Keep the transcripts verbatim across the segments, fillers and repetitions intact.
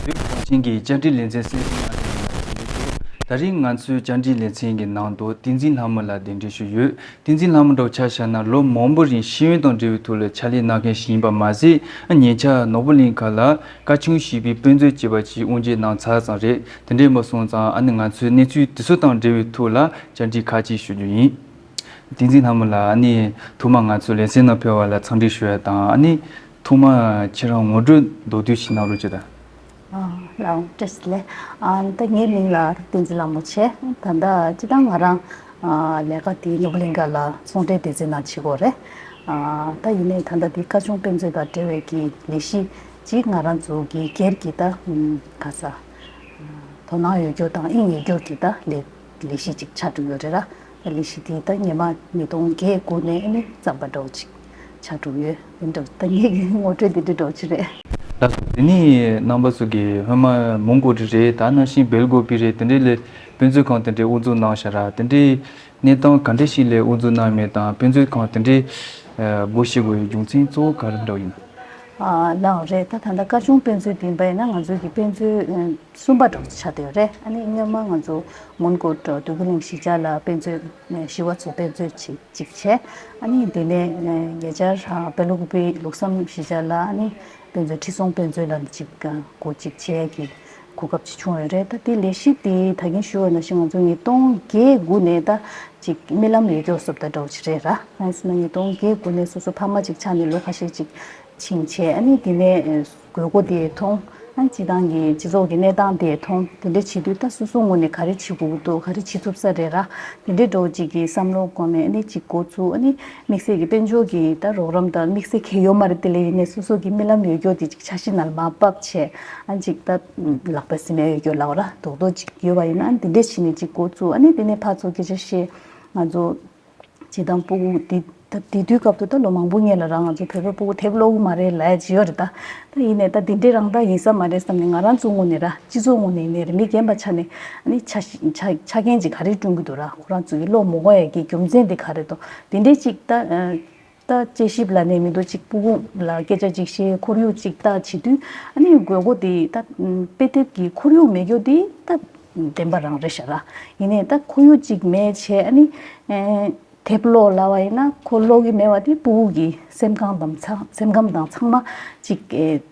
བོད་གངས་ཅན་གྱི་བཅར་འདྲི་ལེ་ཚན་གསན་གཟིགས་གནང་མཁན་ལ་ཐུགས་རྗེ་ཆེ། ད་རིང་ང་ཚོའི་བཅར་འདྲི་ལེ་ཚན་གྱི་ནང་དུ་བསྟན་འཛིན་ལྷ་མོ་ལགས་གདན་འདྲེན་ཞུས་ཡོད། བསྟན་འཛིན་ལྷ་མོ་འདྲ་བོ་ཆ་བཞག་ན་ལོ་མང་པོ་རིང་ཤེས་ཡོན་དང་འབྲེལ་བའི་ཐོག་ལ་ཕྱག་ལས་གནང་མཁན་ཞིག་ཡིན་པ་མ་ཟད། ཉེ་ཆར་ནོར་བུ་གླིང་ཁ་ལ་བཀའ་ཆུང་ཞེས་པའི་དཔེ་མཛོད་ཅེས་པ་ཅིག་དབུ་འབྱེད་གནང་ཚར་ཙམ་རེད། དེ་འདྲས་མ་སོང་ཙང་ཨ་ནི་ང་ཚོའི་གནས་ཚུལ་དེ་ཚོ་དང་འབྲེལ་བའི་ཐོག་ལ་བཅར་འདྲི་ཁག་ཅིག་ཞུ་རྒྱུ་ཡིན། བསྟན་འཛིན་ལྷ་མོ་ལགས། ཨ་ནི་ཐོག་མར་ང་ཚོའི་ལེ་ཚན་ནང་ཕེབས་པ་ལ་འཚམས་འདྲི་ཞུ་ཡ་དང་། ཨ་ནི་ཐོག་མར་ཁྱེད་རང་ངོ་སྤྲོད་མདོར་བསྡུས་ཤིག་གནང་རོགས་བྱེད་དང་། ཨ། ལགས་འོང་། བཀྲ་ཤིས་བདེ་ལེགས། ཨ། ད་ངའི་མིང་ལ་བསྟན་འཛིན་ལྷ་མོ་བྱས། ད་ལྟ་སྤྱིར་བཏང་ང་རང་ཨ་ལས་ཀ་དེ་ནོར་བུ་གླིང་ཁ་ལ་ཚོང་འབྲེལ་སྡེ་ཚན་ནང་བྱེད་ཀྱི་ཡོད་རེད། ཨ། ད་ཡིན་ནའི་ད་ལྟ་འདི་བཀའ་ཆུང་དཔེ་མཛོད་དང་འབྲེལ་བའི་གི་ལས་གཞི་ཅིག་ང་རང་ཚོ་གི་སྒེར་གྱི་ད་ག་ས་དོ་སྣང་ཡོད་རྒྱུ་དང་དབྱིངས་ཡོད་རྒྱུ་གི་ད་ལས་ལས་གཞི་ཅིག་ཆགས་འགྲོ་ཡོད་རེད་ར། ད་ལས་གཞི་དེ་ད་སྔོན་མ་ཉིས་སྟོང་བརྒྱད་དགུ་ནས་ཨ་ནི་བརྩམས་པ་འདྲ་བོ་ཅིག་ཆགས་འགྲོ་ཡོད། དེ་འདྲ་ད་ངེད་ཀྱི་ངོ་སྤྲོད་དེ་འདྲ་འདྲ་བོ་ཅིག་རེད། ལགས་སོ། དེ་ནས་རྣམ་པ་ཚོ་གིས་སྔོན་མ་མོན་གྷོ་རི་རེད། ད་ནང་བཞིན་སྦེལ་ཀོབ་པི་རེད། དེ་འདྲའི་ལས་དཔེ་མཛོད་ཁང་དེ་འདྲའི་དབུ་འཛུགས་གནང་ཤག་ར། དེ་འདྲའི་གནས་སྟངས་ག་འདྲ་ཞིག་ལས་དབུ་འཛུགས་གནང་མེད་དང་། དཔེ་མཛོད་ཁང་དེ་འདྲའི་སྒོ་ཕྱེ་དགོས་པའི་རྒྱུ་མཚན་གཙོ་བོ་ག་རེ་འདྲ་བོ་ཡིན། ཨ། ལགས་འོང་རེད། ད་ད་ལྟ་བཀའ་ཆུང་དཔེ་མཛོད་ཡིན་པ་ཡིན་ན་ང་ཚོའི་གི་དཔེ་མཛོད་གསུམ་པ་འདྲ་བོ་ཆགས་བསྡད་ཡོད་རེད། ཨ་ནི་སྔོན་མ་ང་ཚོ་མོན་གྷོ་འདོད་རྒུ་གླིང་གཞིས་ཆགས་ལ་དཔེ་མཛོད་ཞི་བ་འཚོ་དཔེ་མཛོད་ཅིག་ཅིག་བྱས། ཨ་ནི་དེ་ནས་ཉེ་ཆར་སྦེལ་ཀོབ་པི་ལུགས་བསམ་གཞིས་ཆགས་ལ་ཨ་ནི་དཔེ་མཛོད་ཁྲི་སྲོང་དཔེ་མཛོད་ལ་ཅིག་སྒོ་ཅིག་ཕྱེ་གི་གོ་སྐབས་ཅིག་བྱུང་ཡོད་རེད། ད་དེ་ལས་གཞི་དེ་ད་གིན་ཞུ་བ་ནང་བཞིན་ང་ཚོ་ཉིས་སྟོང་བརྒྱད་དགུ་ནས་ད་ཅིག་རྨི་ལམ་ཡོད་རྒྱུ་བཟོ་ལྟ་འདྲ་བོ་ཅིག་རེད་ར། གང་ཡིན་ཟེར་ན་ཉིས་སྟོང་བརྒྱད་དགུ་ནས་སོ་སོ་ཕ་མ་ཅིག་ཆགས་ནས་ལོ་ཁ་ཤས་ཅིག་ཕྱིན་བྱས། ཨ་ནི་དེ་ནས་དགོས་མཁོ་དེ་མཐོང་། ཨ། སྤྱི་བཏང་གི་སྤྱི་ཚོགས་ཀྱི་གནས་སྟངས་དེ་མཐོང་། དེ་འདྲ་བྱེད་དུས་ད་སོ་སོ་ངོས་ནས་ག་རེ་བྱེད་དགོས་ཀྱི་འདུག་ག་རེ་བྱེད་ཐུབ་ས་རེད་ར། དེ་འདྲའི་འདྲ་བོ་ཅིག་གི་བསམ་བློ་སྒོ་ནས་ཨ་ནི་ཅིག་འགོ་བཙུགས། ཨ་ནི་དམིགས་བསལ་གྱི་དཔལ་འབྱོར་གྱི་ད་རོགས་རམ་དང་དམིགས་བསལ་གང་ཡང་ཡོད་མ་རེད། དེ་ལས་ཡིན་ནའི་སོ་སོ་གི་རྨི་ལམ་ཡོད་རྒྱུ་དེ་ཅིག་འཆར་གཞི་ནང་ལ་མར་ཕབ་བྱས། ཨ། ཅིག་ད་ལག་པ་སེམས་ཡ་ཡོད་རྒྱུ་ལབ་ར། རྡོག་རྡོག་ཅིག་ཡོད་པ་ཡིན་ན་དེ་འདྲ་བྱས་ནས་ཅིག་འགོ་བཙུགས། ཨ་ནི་དེ་ནས་ཕར་ཚུར་སྐད་ཆ་བཤད། ང་ཚོ་སྤྱིར་བཏང་སྤུ་གུ་དེ་ད་དེ་དུས་སྐབས་དུ་ད་ལོ་མང་པོ་སྔོན་ལ་རང་ང་ཚོ་བོད་པའི་སྤུ་གུ་དེབ་ཀློག་གི་མ་རེད་ལབ་ཡ་ཅིག་ཡོད་རེད་ད། ད་ཡིན་ནའི་ད་དེ་འདྲའི་རང་ད་ཡིན་ས་མ་རེད་བསམ་ནས་ང་རང་ཚོ་ངོས་ནས་ར། སྤྱི་ཚོགས་ངོས་ནས་ཡིན་ནའི་རེད། མི་རྒན་པ་ཆ་ནས་ཨ་ནི་ཆ་ཆ་ཆ་རྐྱེན་ཅིག་ག་རེ་བསྐྲུན་གྱི་འདུག་ར། ཁོ་རང་ཚོ་གི་ཀློག་མི་དགོས་ཡ་གི་རྒྱུ་མཚན་དེ་ག་རེ་འདུག་དེ་འདྲའི་ཅིག་ད་ད་དཔྱད་ཞིབ་ལབ་ནའི་མི་འདུག་ཅིག་སྤུ་གུ་ལ་སྐད་ཆ་ཅིག་བཤད། ཁོར་ཡུག་ཅིག་ད་བྱེད་དུས་ཨ་ནི་དགོས་མཁོ་དེ་ད་དཔེ་དེབ་ཀྱི་ཁོར་ཡུག་མེད་རྒྱུ་དེ་ད་བདེན་པ་རང་རེད་ཤག་ར། ཡིན་ནའི་ད་ཁོར་ཡུག་ཅིག་མེད་བྱས་ཨ་ནི། དེབ་ཀློག་ལབ་པ་ཡིན་ན་ཁོ་ཀློག་གི་མེད་པ་དེ་སྤུ་གུ་གི་སེམས་ཁམས་དང་ཚང་སེམས་ཁམས་དང་ཚང་མ་ཅིག་ཨེ་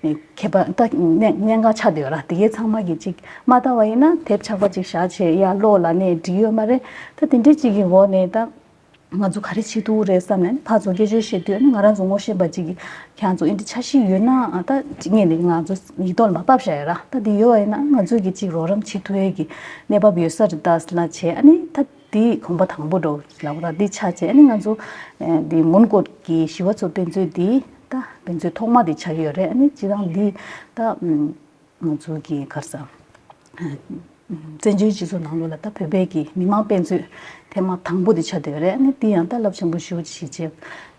ཨེ་ཁྱད་པར་ད་གནད་གནད་འགག་ཆགས་བསྡད་ཡོད་ར། དེ་གའི་ཚང་མ་གི་ཅིག་མ་ལྟ་བ་ཡིན་ན་དེབ་ཆག་པ་ཅིག་བཞག་བྱས་ཡར་ཀློག་ལབ་ནའི་འགྲིག་ཡོད་མ་རེད། ད་དེ་འདྲའི་ཅིག་གི་འོག་ནས་ད་ང་ཚོ་ག་རེ་བྱེད་ཐུབ་རེད་བསམ་ནས་ཕར་ཚུར་སྐད་ཆ་བཤད་དུས་ཨ་ནི་ང་རང་ཚོ་ངོ་ཤེས་པ་ཅིག་གིས་ཁྱེད་རང་ཚོ་ཨེ་འདྲ་འཆར་གཞི་ཡོད་ན་ཨ་ད་ཅིག་ངས་ནི་ང་ཚོ་ཡིག་ཐོག་ལ་མ་ཕབ་བཞག་ཡོད་ར། ད་དེ་ཡོད་པ་ཡིན་ན་ང་ཚོས་ཀྱི་ཅིག་རོགས་རམ་བྱེད་ཐུབ་ཡས་ཀྱི་གནས་བབ་ཡོད་ས་རེད་ད་ལབ་བྱས། ཨ་ནི་ད། དེ་གོམ་པ་དང་པོ་འགྲོ་ལབ་ར། འདི་ཆགས་རྗེས་ཨ་ནི་ང་ཚོ་ཨེ་འདི་མོན་གྷོ་གི་ཞི་བ་འཚོ་དཔེ་མཛོད་འདི་ད་དཔེ་མཛོད་ཐོག་མ་དེ་ཆགས་ཀྱི་ཡོད་རེད། ཨ་ནི་སྤྱིར་བཏང་འདི་ད་ང་ཚོ་གི་ག་རེ་ཟ་བཙན་བྱོལ་སྤྱི་ཚོགས་ནང་ལོགས་ལ་ད་བོད་པའི་གི་མི་མང་དཔེ་མཛོད་ཐེངས་མ་དང་པོ་དེ་ཆགས་བསྡད་ཡོད་རེད། ཨ་ནི་འདི་ཡང་ད་རླབས་ཆེན་པོ་ཞེ་པོ་ཅིག་བྱས་རྗེས་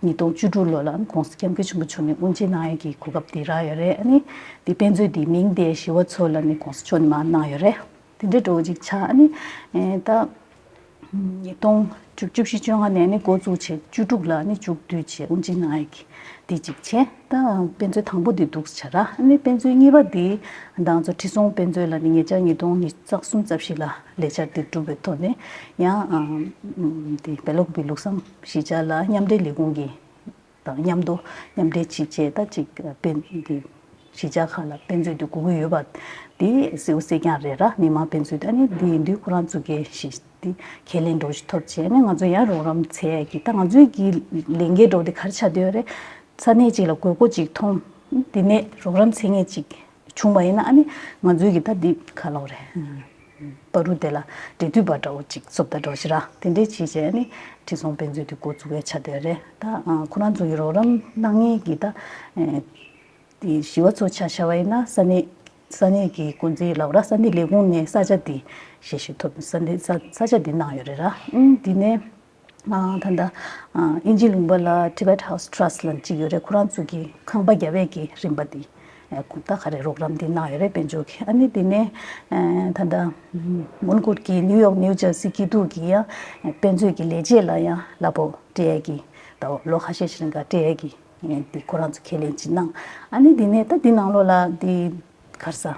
ཉིས་སྟོང་བཅུ་དྲུག་ལོ་ལ་ཨ་ནི་༸གོང་ས་༸སྐྱབས་མགོན་ཆེན་པོ་མཆོག་ནས་དབུ་འབྱེད་གནང་ཡས་ཀྱི་གོ་སྐབས་དེ་རག་ཡོད་རེད། ཨ་ནི་འདི་དཔེ་མཛོད་འདི་མིང་དེ་ཞི་བ་འཚོ་ལབ་ནས་༸གོང་ས་མཆོག་ནས་མར་གནང་ཡོད་རེད། དེ་འདྲའི་འགྲོ་བ་ཅིག་ཆགས། ཨ་ནི་ཨེ་ད་ཉིས་སྟོང་བཅུ་བཅུ་བཞི་བཅོ་ལྔ་ནས་ཨ་ནི་འགོ་བཙུགས་བྱས་བཅུ་དྲུག་ལ་ཨ་ནི་མཇུག་བསྡུས་བྱས་དབུ་འབྱེད་གནང་ཡས་ཀྱི་དེ་ཅིག་བྱས། ད་དཔེ་མཛོད་དང་པོ་དེ་འདུག་སེ་བྱས་ར། ཨ་ནི་དཔེ་མཛོད་གཉིས་པ་དེ་ང་ཚོ་ཁྲི་སྲོང་དཔེ་མཛོད་ལ་ནི་ཉེ་ཆར་ཉིས་སྟོང་ཉི་ཤུ་རྩ་གསུམ་རྩ་བཞི་ལ་ལས་འཆར་དེ་གྲུབ་པའི་ཐོག་ནས་ཡང་ཨ་དེ་སྦེལ་ཀོབ་པི་ལུགས་བསམ་གཞིས་ཆགས་ལ་མཉམ་འབྲེལ་ལས་ཁུངས་ཀྱི་དང་མཉམ་དུ་མཉམ་འབྲེལ་བྱས་བྱས་ད་ཅིག་དཔེ་འདི་གཞིས་ཆགས་ཁག་ལ་དཔེ་མཛོད་འདི་དགོས་ཀྱི་ཡོད་པ་འདི་གསལ་པོ་གསལ་རྐྱང་རེད་ར། མི་མང་དཔེ་མཛོད་ཨ་ནི་འདི་ཡིན་དུས་ཁོ་རང་ཚོ་གི་གཞི་འདི་ཁས་ལེན་འགྲོ་ཞིག་ཐོབ་བྱས་ནས་ང་ཚོ་ཡང་རོགས་རམ་འཚལ་ཡ་གི་ད་ང་ཚོའི་གི་ལས་འགན་འགྲོ་འདི་ག་རེ་ཆགས་བསྡད་ཡོད་རེད། ས་གནས་གཅིག་ལ་དགོས་མཁོ་གཅིག་མཐོང་། འདི་ནས་རོགས་རམ་འཚལ་མཁན་གཅིག་བྱུང་བ་ཡིན་ན་ཨ་ནི་ང་ཚོའི་གི་ད་འདི་ག་ལབ་རེད། བར་དུ་དེ་ལ་འབྲེལ་མཐུད་པ་འདྲ་བོ་ཅིག་བཟོ་ལྟ་འདྲ་བོ་ཞིག་ར། དེ་འདྲའི་བྱས་བྱས་ནི་ཁྲི་སྲོང་དཔེ་མཛོད་དེ་འགོ་བཙུགས་ཡ་ཆགས་བསྡད་རེད། ད་ཁོ་རང་ཚོ་གི་རོགས་རམ་གནང་མཁན་གྱི་ད་དེ་ཞི་བ་འཚོ་ཆ་བཞག་པ་ཡིན་ན་ས་གནས་ས་གནས་ཀྱི་འགོ་འཛིན་ལབ་ར། ས་གནས་ལས་ཁུངས་ནས་ས་ཆ་དེ་ཞལ་བཞེས་ཐོབ། ས་གནས་ས་ས་ཆ་དེ་གནང་ཡོད་རེད་ར། ཨང་དེ་ནས་ཨ་ད་ལྟ་ཨ་དབྱིན་ཇི་ལུང་པ་ལ་Tibet House Trust ལབ་ཅིག་ཡོད་རེད། ཁོ་རང་ཚོ་གི་ཁང་པ་བརྒྱབ་པའི་གི་རིམ་པ་དེ་ཨ་ད་ག་རེ་རོགས་རམ་དེ་གནང་ཡོད་རེད། དཔལ་འབྱོར་གྱི། ཨ་ནི་དེ་ནས་ཨ་ད་ལྟ་མོན་གྷོ་གི་ནིའུ་ཡོག་ནིའུ་ཇར་སི་སྐྱིད་སྡུག་གི་ཡང་དཔེ་མཛོད་ཀྱི་ལས་བྱེད་ལ་ཡང་གླ་ཕོགས་སྤྲད་ཡས་ཀྱི་ད་ལོ་ཁ་ཤས་ཤིག་རིང་ག་སྤྲད་ཡས་ཀྱི་དེ་ཁོ་རང་ཚོ་ཁས་ལེན་ཅིག་གནང་། ཨ་ནི་དེ་ནས་ད་དེ་ནང་ལོགས་ལ་དེ་ གར་ས།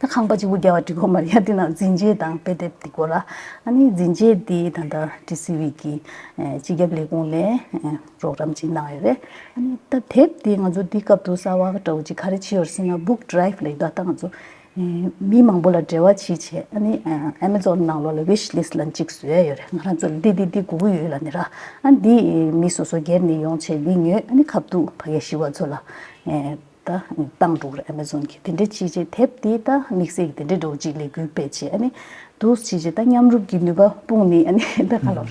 ད་ཁང་པ་གཅིག་པུ་རྒྱག་པ་འགྲིག་གོ་མ་རེད་ཡ། དེ་ནང་འཛིན་ཆས་དང་དཔེ་དེབ་དེ་སྐོར་ལ། ཨ་ནི་འཛིན་ཆས་དེ་ད་ལྟ་ཊི་སི་ཝི་གི་ཨེ་སྤྱི་ཁྱབ་ལས་ཁུངས་ལས་ཨེ་རོགས་རམ་ཅིག་གནང་ཡོད་རེད། ཨ་ནི་ད་དེབ་དེ་ང་ཚོ་འདི་སྐབས་དུ་གསར་བ་འདྲ་བོ་ཅིག་ག་རེ་བྱས་ཡོད་ཟེར་ན་book drive ལབ་ཡོད། ད་ད་ང་ཚོ་ཨེ་མི་མང་པོ་ལ་འབྲེལ་བ་བྱེད་བྱས། ཨ་ནི་ཨ་Amazon ནང་ལོགས་ལ་wish list ལབ་ཅིག་བཟོས་ཡོད་རེད། ང་རང་ཚོ་ལ་འདི་འདི་འདི་དགོས་ཀྱི་ཡོད་ལབ་ནས་ར། ཨ་འདི་མི་སོ་སོ་སྒེར་ནས་ཡོང་བྱས་འདི་ཉོས། ཨ་ནི་ཁ་ཐུག་ཕ་གིའི་ཞི་བ་འཚོ་ལ་ཨེ་ད་བཏང་འགྲོ་གི་རེད། Amazon གི་དེ་འདྲ་བྱས་བྱས་དེབ་དེ་ད་དམིགས་བསལ་གྱི་དེ་འདྲ་འདྲ་བོ་ཅིག་ལས་འགུལ་སྤེལ་བྱས། ཨ་ནི་འདུག་བྱས་བྱས་ད་མཉམ་རུབ་ཀྱི་ནུས་པ་སྤུངས་ནས། ཨ་ནི་ད་ག་ལོར་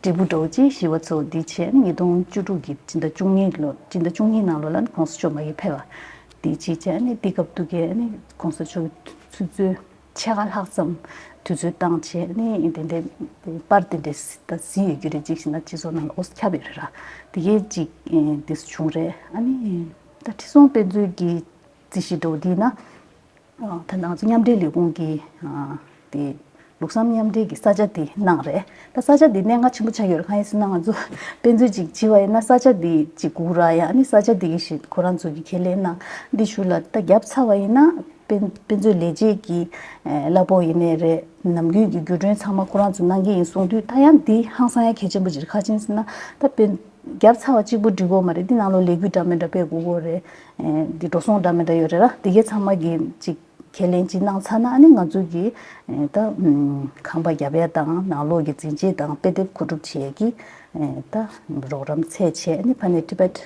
འབྲས་བུ་འདྲ་བོ་ཅིག་ཞི་བ་འཚོ་འདི་བྱས། ཨ་ནི་ཉིས་སྟོང་བཅུ་དྲུག་གི་སྤྱི་ཟླ་བཅུ་གཉིས་ལོ་སྤྱི་ཟླ་བཅུ་གཉིས་ནང་ལོ་ལ་ཨ་ནི་གོང་ས་མཆོག་མ་གིར་ཕེབས་པ་དེ་བྱས་བྱས། ཨ་ནི་དེ་སྐབས་དུ་གས་ཨ་ནི་གོང་ས་མཆོག་གི་ཆུ་ཚོད་ཕྱེད་ཀ་ལྷག་ཙམ་དུས་ཚོད་བཏང་བྱས། ཨ་ནི་དེ་འདྲའི་པར་དེ་འདྲའི་ད་གཟིགས་ཡོད་རྒྱུ་རེད། ཅིག་བྱས་ན་སྤྱི་ཚོགས་ནང་ལ་ཨོ་ཁྱབ་ཡོད་རེད་ར། དེ་གས་ཅིག་དེ་བྱུང་རེད། ཨ་ནི་ད་ཁྲི་སྲོང་དཔེ་མཛོད་ཀྱི་རྩིས་གཞི་འདྲ་བོ་འདི་ན། ད་ང་ཚོ་མཉམ་འབྲེལ་ལས་ཁུངས་ཀྱི་དེ་ལུགས་བསམ་མཉམ་འབྲེལ་གྱི་ས་ཆ་དེ་གནང་རེད། ད་ས་ཆ་དེ་གནད་འགག་ཆེན་པོ་ཆགས་ཡོད་རེད། གང་ཡིན་ཟེར་ན་ང་ཚོ་དཔེ་མཛོད་ཅིག་བྱེད་པ་ཡིན་ན་ས་ཆ་དེ་ཅིག་དགོས་ར་ཡ། ཨ་ནི་ས་ཆ་དེ་གི་ཞིག་ཁོ་རང་ཚོ་གི་ཁས་ལེན་གནང་། འདི་ཞུ་ལ་ད་བརྒྱབ་ཚར་བ་ཡིན་ན་དཔེ་དཔེ་མཛོད་ལས་བྱེད་ཀྱི་གླ་ཕོགས་ཡིན་ནའི་རེད། ནམ་རྒྱུན་གྱི་བརྒྱུད་འཕྲིན་ཚང་མ་ཁོ་རང་ཚོ་གནང་གི་ཡིན་གསུངས་དུས། ད་ཡང་འདི་ཧང་སང་ཡ་གལ་ཆེན་པོ་ཅིག་རེད། ག་རེ་ཡིན་ཟེར་ན་ད་དཔེ་བརྒྱབ་ཚར་བ་གཅིག་པུ་འགྲིག་གོ་མ་རེད། འདི་ནང་ལོགས་ལས་འགུལ་འདྲ་མི་འདྲ་སྤེལ་དགོས་གོ་རེད། ཨེ་འདི་འགྲོ་སོང་འདྲ་མི་འདྲ་ཡོད་རེད་ར། འདི་གའི་ཚང་མ་གི་ཅིག་ཁས་ལེན་ཅིག་གནང་ཚར་ན། ཨ་ནི་ང་ཚོ་གི་ཨེ་ད་ཁང་པ་རྒྱབ་ཡ་དང་ནང་ལོགས་ཀྱི་འཛིན་ཆས་དང་དཔེ་དེབ་མཁོ་སྒྲུབ་བྱེད་ཡ་གི་ཨེ་ད་རོགས་རམ་ཚད་བྱས། ཨ་ནི་ཕ་ནས་Tibet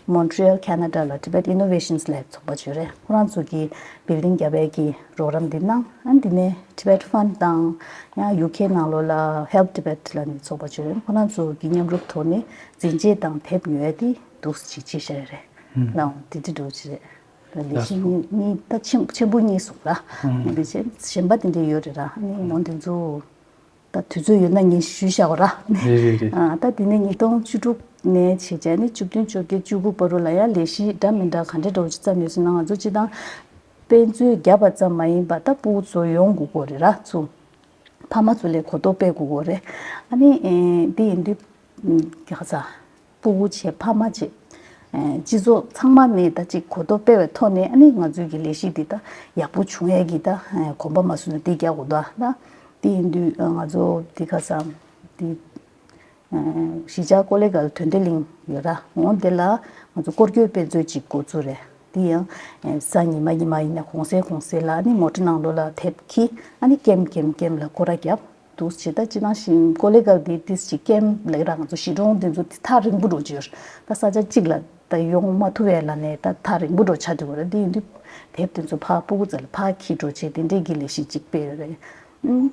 Montreal Canada ལ་Tibet Innovations Lab ཚོགས་པ་ཅིག་ཡོད་རེད། ཁོ་རང་ཚོ་གི་building རྒྱབ་ཡ་གི་རོགས་རམ་འདི་གནང་། ཨ་ནི་འདི་ནས་Tibet Fund དང་ཡང་ཡུ་ཁེ་ནང་ལོགས་ལ་Help Tibet ལབ་ནས་ཚོགས་པ་ཅིག་ཡོད་རེད། ཁོ་རང་ཚོ་གི་མཉམ་རུབ་ཐོག་ནས་འཛིན་ཆས་དང་དེབ་ཉོ་ཡ་དེ་འདུག་སེ་ཅིག་བྱས་བཞག་ཡོད་རེད། ལའང་དེ་འདྲ་འདྲ་བོ་ཅིག་རེད། ལས་གཞི་གཉིས་གཉིས་ད་ཆེན་ཆེན་པོ་གཉིས་སོང་ལ། ཨ་ནི་གཞན་པ་དེ་འདྲ་ཡོད་རེད་ར། ཨ་ནི་འོ་འདི་ཚོ་ད་དུས་ཚོད་ཡོད་ན་ངས་ཞུས་བཞག་གོ་ར། རེད་རེད་རེད། ཨ་ད་དེ་ནས་ཉིས་སྟོང་བཅུ་དྲུག་ནས་བྱས་བྱས་ནས་བཅུ་བདུན་བཅོ་བརྒྱད་བཅུ་དགུ་བར་དུ་ལ་ཡང་ལས་གཞི་འདྲ་མི་འདྲ་ག་འདྲ་འདྲ་བོ་ཅིག་བརྩམས་ཡོད་ཟེར་ན། ང་ཚོ་སྤྱིར་བཏང་དཔེ་མཛོད་བརྒྱབ་པ་ཙམ་མ་ཡིན་པ་ད་ཕྲུ་གུ་ཚོ་ཡོང་དགོས་ཀྱི་རེད་ར། ཚུར་ཕ་མ་ཚོ་ལ་གོ་རྟོགས་སྤེལ་དགོས་ཀྱི་རེད། ཨ་ནི་ཨེ་འདི་ཡིན་དུས་ཨམ་ག་ས་ཕྲུ་གུ་བྱས་ཕ་མ་བྱས་ཨེ་སྤྱི་ཚོགས་ཚང་མ་ནས་ད་ཅིག་གོ་རྟོགས་སྤེལ་བའི་ཐོག་ནས། ཨ་ནི་ང་ཚོའི་གི་ལས་གཞི་འདི་ད་ཡག་པོ་བྱུང་ཡས་ཀྱི་ད་ཨེ་གོམ་པ་མ་ཟིན་ན་འདི་རྒྱག་དགོས་ད། ད་འདི་ཡིན་དུས་ཨ་ང་ཚོ་འདི་ག་ས་འདི་གཞིས་ཆགས་ཀོ་ལེ་གལ་དོན་ལྡན་གླིང་ཡོད་ར། འོ་དེ་ལ་ང་ཚོ་སྐོར་སྐྱོད་དཔེ་མཛོད་ཅིག་འགོ་བཙུགས་རེད། དེ་ཡང་གཟའ་ཉི་མ་ཉི་མ་ཡིན་ན་གུང་སེང་གུང་སེང་ལ་ཨ་ནི་མོ་ཊ་ནང་ལོགས་ལ་དེབ་འཁྱེར། ཨ་ནི་ཀེམ་ཀེམ་ཀེམ་ལ་སྐོར་ར་བརྒྱབ་འདུག་བྱས། ད་སྤྱིར་བཏང་བཞིན་ཀོ་ལེ་གལ་དེ་ཏིས་ཅིག་ཀེམ་ལབ་ར། ང་ཚོ་གཞིས་གྲོང་དེ་ཚོ་དེ་ཐག་རིང་པོ་འགྲོ་གི་ཡོད་རེད། ད་ས་ཆ་གཅིག་ལ་ད་ཡོང་མ་ཐུབ་པའི་ལ་ནས་ད་ཐག་རིང་པོ་འགྲོ་ཆགས་འགྲོ་གི་རེད། དེ་ཡིན་དུས་དེབ་དེ་ཚོ་ཕར་སྤུ་གུ་རྩ་ལ་ཕར་འཁྱེར་འགྲོ་བྱས་དེ་འདྲས་ཀྱི་ལས་གཞི་གཅིག་སྤེལ་ཡོད་རེད། ཨུམ།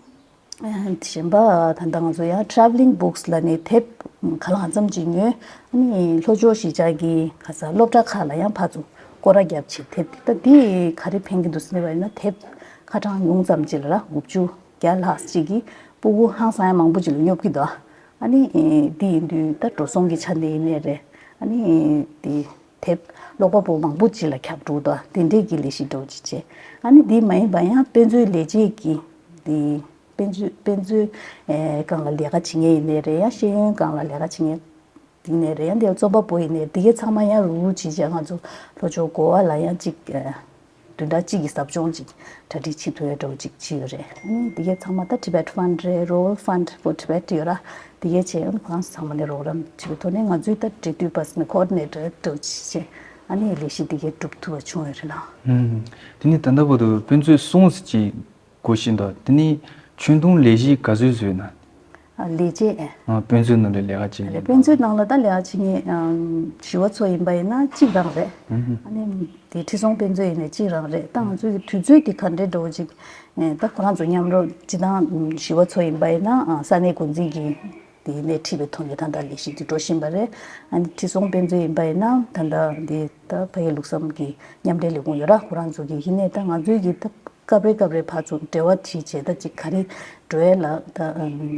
གཞན་པ་ད་ལྟ་ང་ཚོ་ཡང་travelling books ལབ་ནས་དེབ་ག་ལ་གང་འཚམ་ཅིག་ཉོས། ཨ་ནི་ལྷོ་ཕྱོགས་གཞིས་ཆགས་ཀྱི་ག་ས་སློབ་གྲྭ་ཁག་ལ་ཡང་ཕར་ཚུར་སྐོར་ར་བརྒྱབ་བྱས། དེབ་ད་འདི་ག་རེ་ཕན་གྱི་འདུག་ཟེར་བ་ཡིན་ན། དེབ་ཁ་གྲངས་ཉུང་ཙམ་ཅིག་ལ་ར་དགུ་བཅུ་བརྒྱ་ལྷག་ཅིག་གིས་སྤུ་གུ་ཧང་སང་ཡང་མང་པོ་ཅིག་ལ་སྙོབ་ཀྱི་འདུག་ཨ་ནི་འདི་ཡིན་དུས་ད་འགྲོ་སོང་གི་ཆ་ནས་ཡིན་ནའི་རེད། ཨ་ནི་འདི། དེབ་ཀློག་པ་པོ་མང་པོ་ཅིག་ལ་ཁྱབ་འགྲོ་དང་དེ་འདྲས་ཀྱི་ལས་གཞི་འདྲ་བོ་ཅིག་བྱས། ཨ་ནི་འདི་མ་ཡིན་པ་ཡང་དཔེ་མཛོད་ལས་བྱེད་ཀྱི་འདི་དཔེ་མཛོད་དཔེ་མཛོད་ཨེ་སྒང་ལ་ལས་ཀ་བྱེད་མཁན་ཡིན་ནའི་རེད། ཡང་ཤེས་ཡོན་སྒང་ལ་ལས་ཀ་བྱེད་མཁན་ཡིན་ནའི་རེད། ཡང་འདི་རྩོམ་པ་པོ་ཡིན་ནའི་འདི་གའི་ཚང་མ་ཡང་རུག་རུག་བྱས་བྱས་ང་ཚོ་ལྷོ་ཕྱོགས་གོ་བ་ལ་ཡང་ཅིག་ཨེ་བདུན་ཕྲག་གཅིག་གི་ཟབ་སྦྱོང་ཅིག་གྲ་སྒྲིག་བྱེད་ཐུབ་ཡ་འདྲ་བོ་ཅིག་བྱས་ཡོད་རེད། ཨ་ནི་འདི་གའི་ཚང་མ་ད་Tibet Fund རེད། Royal Fund for Tibet ཡོད་ར། དེ་གའི་ཆེད་ཁོ་རང་ཚང་མ་ནས་རོགས་རམ་བྱེད་པའི་ཐོག་ནས་ང་ཚོའི་ད་འབྲེལ་མཐུད་པ་ཟེར་ན་ཀོ་ཨོ་ཌི་ནེ་ཊར་འདྲ་བོ་ཅིག་བྱས། ཨ་ནི་ལས་གཞི་དེ་གའི་འགྲུབ་ཐུབ་པ་བྱུང་ཡོད་རེད་ལགས། ཨུམ། དེ་ནི་ད་ལྟ་བར་དུ་དཔེ་མཛོད་གསུམ་ཅིག་སྒོ་ཕྱེ་འདུག་དེ་ནི་ཁྱོན་བསྡོམས་ལས་གཞི་ག་ཚོད་བཟོས་ན། ཨ་ལས་བྱེད། ཨ་དཔེ་མཛོད་ནང་ལ་ལས་ཀ་བྱེད་མཁན། དཔེ་མཛོད་ནང་ལ་ད་ལས་ཀ་བྱེད་མཁན་ཨམ་ཞི་བ་འཚོ་ཡིན་པ་ཡིན་ན་གཅིག་རང་རེད། ཨུམ། ཨ་ནི་དེ་ཁྲི་སྲོང་དཔེ་མཛོད་ཡིན་ནའི་གཅིག་རང་རེད། ད་ང་ཚོའི་གི་དུས་ཚོད་དེ་ག་འདྲའི་འདྲ་བོ་ཅིག་ཨེ་ད་ཁོ་རང་ཚོ་མཉམ་རུབ་སྤྱིར་བཏང་ཞི་བ་འཚོ་ཡིན་པ་ཡིན་ན་ཨ་ས་གནས་འགོ་འཛིན་གྱིས་དེ་སྣེ་ཁྲིད་པའི་ཐོག་ནས་ད་ལྟ་ལས་གཞི་དེ་འགྲོ་བཞིན་པ་རེད། ཨ་ནི་ཁྲི་སྲོང་དཔེ་མཛོད་ཡིན་པ་ཡིན་ན་ད་ལྟ་འདི་ད་ཕ་གིའི་ལུགས་བསམ་གྱི་མཉམ་འབྲེལ་ལས་ཁུངས་ཡོད་ར། ཁོ་རང་ཚོ་གི་ཡིན་ནའི་ད་ང་ཚོའི་གི་ད་སྐབས་རེ་སྐབས་རེ་ཕར་ཚུར་འབྲེལ་བ་བྱེད་བྱས་ད་ཅིག་ག་རེ་འགྲོ་ཡས་ལ་ད་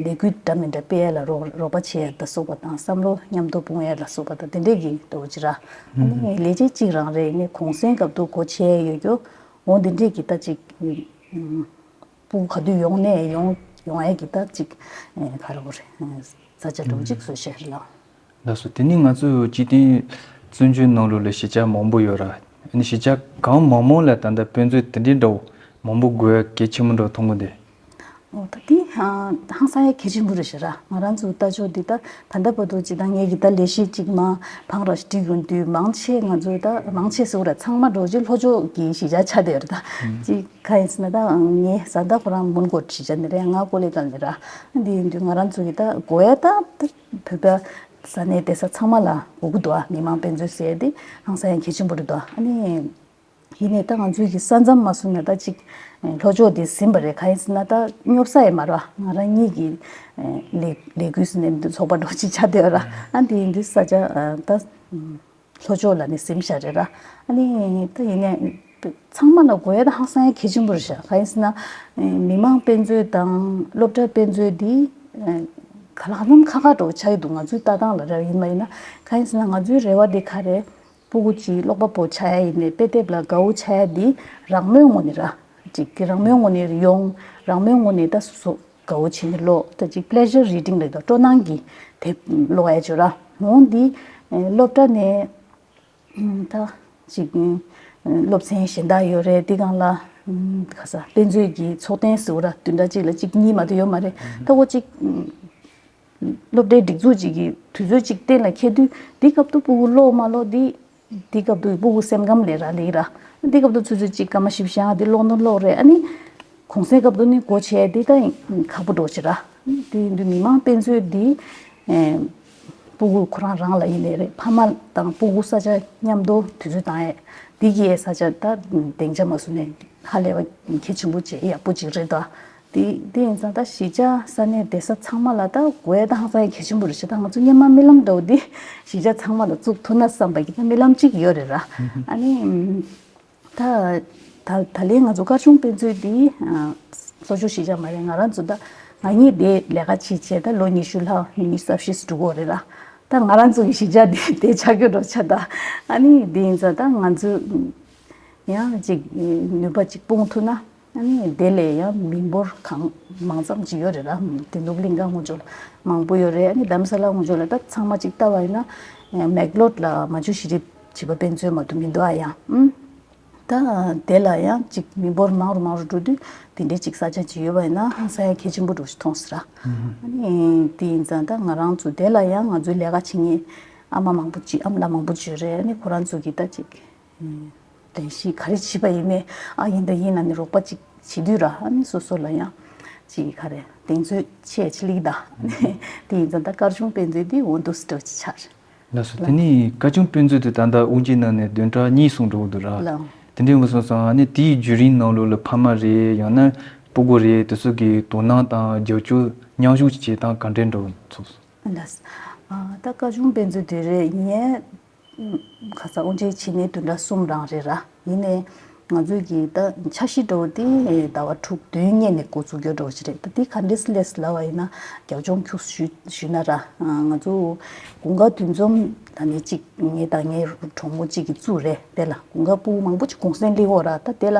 ལས་འགུལ་འདྲ་མི་འདྲ་སྤེལ་ཡས་ལ་རོགས་རོགས་པ་བྱེད་ཡས་ད་སོགས་པ་དང་བསམ་བློ་མཉམ་དུ་སྤུངས་ཡས་ལ་སོགས་པ་ད་དེ་འདྲས་ཀྱི་འདྲ་བོ་ཅིག་ར། ཨ་ནི་ལས་བྱེད་གཅིག་རང་རེད། ཡིན་ནའི་གུང་སེང་སྐབས་དུ་སྒོ་ཕྱེ་ཡས་ཡོད་རྒྱུ་འོ་འདི་འདྲས་ཀྱི་ད་ཅིག་སྤུ་གུ་ག་དུས་ཡོང་ནས་ཡོང་ཡོང་ཡས་ཀྱི་ད་ཅིག་ཨེ་ག་རེ་བོ་རེད། ས་ཆ་འདྲ་བོ་ཅིག་བཟོས་བཞག་རེད་ལགས། ལགས་སོ། དེ་ནི་ང་ཚོས་འཇིག་རྟེན་བཙན་བྱོལ་ནང་ལོགས་ལ་གཞིས་ཆགས་མང་པོ་ཡོད་ར། ཨ་ནི་གཞིས་ཆགས་གང་མང་མང་ལ་ད་ལྟ་དཔེ་མཛོད་དེ་འདྲའི་འདྲ་བོ་མང་པོ་དགོས་གལ་ཆེན་པོ་འདྲ་བོ་མཐོང་གི་འདུག་འོ་ད་དེ་ཧང་སང་ཡ་གལ་ཆེན་པོ་རེད་ཤག་ར། ང་རང་ཚོ་ལྟ་ཕྱོགས་འདི་ད་ད་ལྟ་བར་དུ་ཅི་ད་ངེད་ཀྱི་ད་ལས་གཞི་གཅིག་མ་འཕང་ར་ཞིག་སྒྲིག་ཡོང་དུས་མང་ཆེ་ང་ཚོ་ད་མང་ཆེ་ཟེར་བ་ར་ཚང་མ་འགྲོ་ཅི་ལྷོ་ཕྱོགས་ཀྱི་གཞིས་ཆགས་ཆགས་བསྡད་ཡོད་རེད། ད་ཅི་ག་ཡིན་ཟེར་ན་ད་ངའི་བཟའ་ཟླ་ཁོ་རང་མོན་གྷོ་གཞིས་ཆགས་ནས་རེད། ང་ཀོ་ལི་གྷལ་ནས་ར། འདི་ཡིན་དུས་ང་རང་ཚོ་གི་ད་དགོས་ཡ་ད་བོད་པ་ས་གནས་བསྡད་ས་ཚང་མ་ལ་དགོས་ཀྱི་འདུག་ཨ། མི་མང་དཔེ་མཛོད་ཟེར་ཡ་དེ་ཧང་སང་ཡ་གལ་ཆེན་པོ་རེད་འདུག་ཨ། ཨ་ནི། ཡིན་ནའི་ད་ང་ཚོའི་གི་ས་མཚམས་མ་བཟུང་ན་ད་ཅིག་ལྷོ་ཕྱོགས་དེ་ཟིན་པ་རེད། གང་ཡིན་ཟེར་ན་ད་སྙོབ་ས་ཡང་མ་རེད་བ། ང་རང་གཉིས་ཀྱི་ལས་ལས་འགུལ་ཟེར་ནས་འདི་ཚོགས་པ་འགྲོ་ཅིག་ཆགས་བསྡད་ཡོད་ར། ཨ་འདི་ཡིན་དུས་ས་ཆ་ད་ལྷོ་ཕྱོགས་ལ་ནི་ཟིན་བཞག་རེད་ར། ཨ་ནི་ད་ཡིན་ནའི་ཚང་མ་ལ་དགོས་ཡ་ད་ཧང་སང་ཡ་གལ་ཆེན་པོ་རེད་ཤག་གང་ཡིན་ཟེར་ན་མི་མང་དཔེ་མཛོད་དང་སློབ་གྲྭ་དཔེ་མཛོད་འདི་ག་ལ་ག་ལམ་ཁ་ཁ་འགྲོ་ཆགས་ཀྱི་འདུག་ང་ཚོའི་ལྟ་སྟངས་ལ་ར་ཡིན་མ་ཡིན་ན། གང་ཡིན་ཟེར་ན་ང་ཚོའི་རེ་བ་འདི་ག་རེད། སྤུ་གུ་གཅིག་ཀློག་པ་པོ་ཆགས་ཡ་ཡིན་ནའི་དཔེ་དེབ་ལ་དགའ་བོ་ཆགས་ཡ་འདི་རང་མོས་ངོས་ནས་ར། གཅིག་གི་རང་མོས་ངོས་ནས་ཡོང་། རང་མོས་ངོས་ནས་ད་སོ་སོ་དགའ་བོ་བྱས་ནས་ཀློག་ད་གཅིག་pleasure reading ལབ་ད་སྤྲོ་སྣང་གི་དེབ་ཀློག་ཡ་ཅིག་ཡོད་ར། འོ་འདི་སློབ་གྲྭ་ནས་ད་གཅིག་སློབ་ཚན་གཞན་དག་ཡོད་རེད། འདི་སྒང་ལ་ག་ས་དཔེ་མཛོད་ཀྱི་ཚོགས་ཐེངས་ཟེར་བ་ར་བདུན་ཕྲག་གཅིག་ལ་གཅིག་གཉིས་མ་གཏོགས་ཡོད་མ་རེད། ད་འོ་གཅིག་སློབ་གྲྭའི་སྒྲིག་འཛུགས་གཅིག་གི་དུས་ཚོད་གཅིག་གཏན་ལ་འཁེལ་དུས་འདི་སྐབས་དུ་སྤུ་གུ་ཀློག་མ་ཀློག་འདི་འདི་སྐབས་དུ་སྤུ་གུ་སེམས་ཁམས་ལས་རག་ལས་ར། འདི་སྐབས་དུ་ཆུ་ཚོད་གཅིག་སྐར་མ་བཞི་བཅུ་ཞེ་ལྔ་འདི་ཀློག་ན་ཀློག་རེད། ཨ་ནི་གུང་སེང་སྐབས་དུ་ནི་སྒོ་ཕྱེ་འདི་ད་ཁག་པོ་འགྲོ་ཆེ་ར། འདི་ཡིན་དུས་མི་མང་དཔེ་མཛོད་འདི་སྤུ་གུ་ཁོ་རང་རང་ལ་ཡིན་ནའི་རེད། ཕ་མ་དང་སྤུ་གུ་ས་ཆ་མཉམ་དུ་དུས་ཚོད་བཏང་ཡས་འདི་གི་ས་ཆ་ད་སྡིངས་ཆ་མ་བཟོ་ནས་ཧ་ལས་པ་གལ་ཆེན་པོ་བྱས་ཡག་པོ་ཅིག་རེད་ད། དེ་དེ་ཡིན་ཙང་ད་གཞིས་ཆགས་ས་གནས་བསྡད་ས་ཚང་མ་ལ་ད་དགོས་ཡ་ད་ཧང་སང་ཡ་གལ་ཆེན་པོ་རེད་ཤག་ད་ང་ཚོ་སྔོན་མ་རྨི་ལམ་འདྲ་བོ་འདི་གཞིས་ཆགས་ཚང་མ་ལ་བཙུགས་ཐུབ་ན་བསམ་པ་གི་ད་རྨི་ལམ་གཅིག་ཡོད་རེད་ར། ཨ་ནི་ད་ད་ད་ལན་ང་ཚོ་དཀར་ཆུང་དཔེ་མཛོད་འདི་ལྷོ་ཕྱོགས་གཞིས་ཆགས་མ་རེད། ང་རང་ཚོ་ད་ང་གཉིས་དེ་ལས་ཀ་བྱེད་བྱས་ད་ལོ་ཉི་ཤུ་ལྷག་ཉི་ཤུ་རྩ་བཞི་འགྲོ་གི་རེད་ར། ད་ང་རང་ཚོ་གི་གཞིས་ཆགས་འདི་དེ་ཆགས་ཀྱི་འགྲོ་ཆགས་ད། ཨ་ནི་དེ་ཡིན་ཙང་ད་ང་ཚོ་ཡང་ཅིག་ནུས་པ་ཅིག་སྤུངས་ཐུབ་ན། ཨ་ནི་དེ་ལས་ཡང་མི་འབོར་གང་མང་ཙམ་ཅིག་ཡོད་རེད་ར། དེ་ནུབ་གླིང་ག་ངོ་ཕྱོགས་ལ་མང་པོ་ཡོད་རེད། ཨ་ནི་རྡ་རམ་ས་ལ་ངོ་ཕྱོགས་ལ་ད་ཚང་མ་ཅིག་ལྟ་བ་ཡིན་ན་མེག་ལོཌ་ལ་མ་ཇུ་ཤེས་རིག་བྱིས་པ་དཔེ་མཛོད་མ་གཏོགས་མི་འདུག་ཨ། ཡང་ཨུམ། ད་དེ་ལ་ཡང་ཅིག་མི་འབོར་མང་རུ་མང་རུ་འགྲོ་དུས་དེ་འདྲའི་ཅིག་ས་ཆ་ཅིག་ཡོད་པ་ཡིན་ན་ཧང་སང་ཡ་གལ་ཆེན་པོ་འགྲོ་ཞིག་མཐོང་སྲིད་ར། ཨ་ནི་དེ་ཡིན་ཙང་ད་ང་རང་ཚོ་དེ་ལ་ཡང་ང་ཚོའི་ལས་ཀ་བྱེད་མཁན་ཨ་མ་མང་པོ་ཅིག་ཨ་མ་ལགས་མང་པོ་ཅིག་ཡོད་རེད། ཨ་ནི་ཁོ་རང་ཚོ་གི་ད་ཅིག་གདན་ཞུ་ག་རེ་བྱས་པ་ཡིན་ནའི་ཨ་ཡིན་ད་ཡིན་ལབ་ནས་རོགས་པ་ཅིག་བྱེད་དུས་ར། ཨ་ནི་སོ་སོ་ལ་ཡང་ཅིག་ག་རེ་གདེང་ཚོད་ཆེ་ཆེ་ལིག་ད། དེ་ཡིན་ཙང་ད་དཀར་ཆུང་དཔེ་མཛོད་འདི་འོ་འདུག་སེ་འདྲ་ཅིག་ཆགས་རེད། ལགས་སོ། དེ་ནས་དཀར་ཆུང་དཔེ་མཛོད་དུ་ད་ལྟ་དབུ་འབྱེད་གནང་ནས་བདུན་ཕྲག་གཉིས་གསུམ་འགྲོ་གི་འདུག་ར། ལགས། དེ་འདྲའི་མི་སོང་ཙང་ཨ་ནི་དེའི་བརྒྱུད་རིམ་ནང་ལོགས་ལ་ཕ་མ་རེད་ཡང་ན་སྤུ་གུ་རེད་དེ་ཚོ་གི་དོ་སྣང་དང་རྒྱབ་སྐྱོར་མཉམ་ཞུགས་བྱེད་སྟངས་ག་འདྲས་འགྲོ་ཚུགས་སོང་། ལགས། ཨ་ད་དཀར་ཆུང་དཔེ་མཛོད་དེ་རེད་ངས་ཁ་སང་དབུ་འབྱེད་བྱས་ནས་བདུན་ཕྲག་གསུམ་རང་རེད་ར། ཡིན་ནའི་ང་ཚོའི་གི་ད་འཆར་གཞི་འདྲ་བོ་དེ་ཟླ་བ་དྲུག་བདུན་སྔོན་ནས་འགོ་བཙུགས་རྒྱུ་འདྲ་བོ་ཞིག་རེད། ད་དེ་ག་འདྲས་སེ་ལས་ལབ་པ་ཡིན་ན་རྒྱབ་ལྗོངས་ཁྱུག་ཞུ་ཞུས་ན་ར། ང་ཚོ་དགུན་ཁ་འདུ་འཛོམས་ད་ནི་གཅིག་ངས་དང་ངའི་གྲོགས་མོ་གཅིག་གིས་བཙུགས་རེད། དེ་ལ་དགུན་ཁ་སྤུ་གུ་མང་པོ་ཅིག་གུང་སེང་སླེབས་ཡོད་ར། ད་དེ་ལ་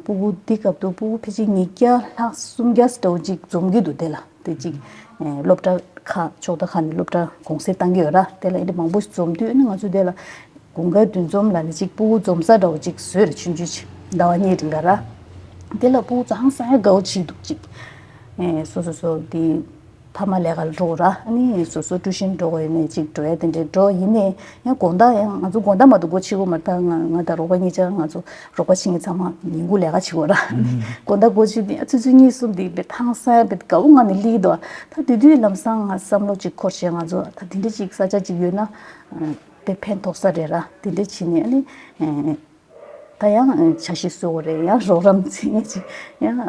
སྤུ་གུ་འདི་སྐབས་དུ་སྤུ་གུ་ཕལ་ཆེར་ཉིས་བརྒྱ་ལྷག་སུམ་བརྒྱ་འདྲ་བོ་ཅིག་འཛོམས་ཀྱི་འདུག་དེ་ལ་དེ་གཅིག་སློབ་གྲྭ་ཁག་ཕྱོགས་མཐའ་ཁག་ནས་སློབ་གྲྭ་གུང་སེང་བཏང་གི་ཡོད་ར། དེ་ལ་ཨེ་འདྲ་མང་པོ་ཞིག་འཛོམས་དུས་ཨ་ནི་ང་ཚོ་དེ་ལ་དགུན་ཁའི་འདུ་འཛོམས་ལ་ནི་གཅིག་སྤུ་གུ་འཛོམས་ས་འདྲ་བོ་གཅིག་བཟོས་རེད། ཆུང་ཆུང་ཅིག་ཟླ་བ་གཉིས་རིང་ག་ར། དེ་ལ་སྤུ་གུ་ཚོ་ཧང་སང་ཡ་དགའ་བོ་བྱེད་འདུག་ཅིག་ཨེ་སོ་སོ་སོ་དེ་ཕ་མ་ལས་ཀ་ལ་འགྲོ་ར། ཨ་ནི་སོ་སོ་ཊུ་ཤན་འགྲོ་དགོས་ཡོད་ནས་ཅིག་འགྲོ་ཡ་དེ་འདྲའི་འགྲོ་ཡིན་ནའི་ཡང་དགོང་དག་ཡང་ང་ཚོ་དགོང་དག་མ་གཏོགས་སྒོ་ཕྱེ་གི་མ་རེད། ད་ང་ང་དང་རོགས་པ་གཉིས་ཆ་ང་ཚོ་རོགས་པ་བྱེད་མཁན་ཚང་མ་ཉིན་གུང་ལས་ཀ་བྱེད་དགོས་ར། དགོང་དག་སྒོ་ཕྱེ་དུས་ཨ་ཆུ་ཚོད་གཉིས་གསུམ་དེ་བས་ཧང་སང་ཡ་བས་དགའ་བོ་ངང་ནས་སླེབས་ཀྱི་འདུག་ད་དེ་དུས་ལམ་སང་ང་བསམ་བློ་ཅིག་འཁོར་བྱས་ང་ཚོ་ད་དེ་འདྲ་ཅིག་ས་ཆ་ཅིག་ཡོད་ན་དེ་ཕན་ཐོགས་ས་རེད་ར། དེ་འདྲ་བྱས་ནས་ཨ་ནི། ད་ཡང་འཆར་གཞི་བཟོ་དགོས་རེད། ཡང་རོགས་རམ་བྱེད་མཁན་ཅིག་ཡང་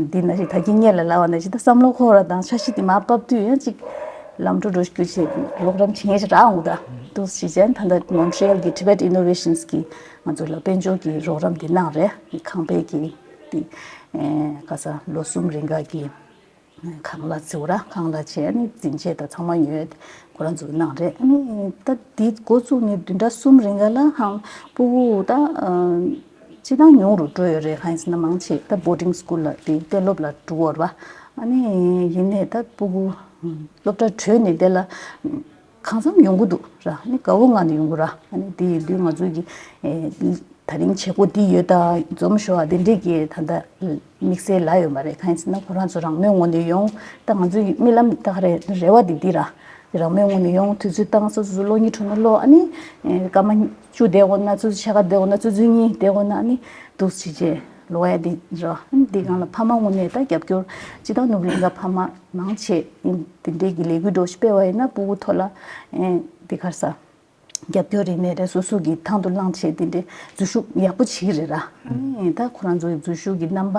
འདི་ན་ཞིག་ད་གིན་སྔོན་ལ་ལབ་པ་ན་ཞིག་ད་བསམ་བློ་འཁོར་བ་དང་འཆར་གཞི་དེ་མར་ཕབ་དུས་ཡང་ཅིག་ལམ་འགྲོ་འགྲོ་རྒྱུ་ཞིག་རོགས་རམ་བྱེད་མཁན་ཞིག་རག་འོང་། ད་འདུག་ཞིག་བྱས་ད་ལྟ་Montreal གི་Tibet Innovations གི་ང་ཚོ་ལ་དཔལ་འབྱོར་གྱི་རོགས་རམ་དེ་གནང་རེད། ཁང་པའི་གི་དེ་ག་ས་ལོ་གསུམ་རིང་ག་གི་ཁང་གླ་ཟེར་བ་ར། ཁང་གླ་བྱས་ནས་འཛིན་ཆས་དང་ཚང་མ་ཡོད། ཁོ་རང་ཚོ་གནང་རེད། ཨ་ནི་ད་འདི་འགོ་བཙུགས་ནས་བདུན་ཕྲག་གསུམ་རིང་ག་ལ་ཧང་སྤུ་གུ་ད་ཨ་སྤྱི་བཏང་ཉུང་རུ་འགྲོ་ཡོད་རེད། གང་ཡིན་ཟེར་ན་མང་ཆེ་ད་boarding school ལ་དེ་གཏན་སློབ་ལ་འགྲོ་གི་ཡོད་རེད་བ། ཨ་ནི་ཡིན་ནའི་ད་སྤུ་གུ་སློབ་གྲྭ་གྲོལ་ནས་དེ་ལ། གང་འཚམ་ཡོང་གི་འདུག་ར། ཨ་ནི་དགའ་བོ་ངང་ནས་ཡོང་གི་ར། ཨ་ནི་དེ་ཡིན་དུས་ང་ཚོ་གི་ཨེ་དེ་རིང་བྱེད་སྒོ་འདི་ཡོད་ད་འཛོམས་ཤོག་ཨ་དེ་འདྲས་ཀྱི་ད་ལྟ་དམིགས་བསལ་ལ་ཡོད་མ་རེད། གང་ཡིན་ཟེར་ན་ཁོ་རང་ཚོ་རང་མོས་ངོས་ནས་ཡོང་། ད་ང་ཚོ་གི་རྨི་ལམ་ད་ག་རེ་རེ་བ་འདི་འདི་ར། རང་མོས་ངོས་ནས་ཡོང་དུས་ཚོད་བཏང་། སོ་སོ་སོ་གློག་བརྙན་འཁྲུག་ན་གློག་ཨ་ནི་ཨེ་སྐར་མ་བཅུ་བསྡད་དགོས་ན་ཆུ་ཚོད་ཕྱེད་ཀ་བསྡད་དགོས་ན་ཆུ་ཚོད་གཉིས་བསྡད་དགོས་ན་ཨ་ནི་འདུག་སེ་བྱས་ལོ་ཡ་འདི་ར། ཨ་ནི་འདི་སྒང་ལ་ཕ་མ་ངོས་ནས་ད་རྒྱབ་སྐྱོར་ཅི་ད་ནུབ་གླིང་ག་ཕ་མ་མང་ཆེ་ཡིན་དེ་འདྲས་ཀྱི་ལས་འགུལ་འགྲོ་ཞིག་སྤེལ་བ་ཡིན་ན་སྤུ་གུ་ཐོག་ལ་ཨེ་འདི་ག་རེ་ཟ། རྒྱབ་སྐྱོར་རིག་གནས་རེད། སོ་སོ་གི་ཐང་དུ་བླངས་བྱས་དེ་འདྲའི་འཛུལ་ཞུགས་ཡག་པོ་བྱེད་ཀྱི་རེད་ར། ཨ་ནི་ད་ཁོ་རང་ཚོ་གི་འཛུལ་ཞུགས་ཀྱི་རྣམ་པ་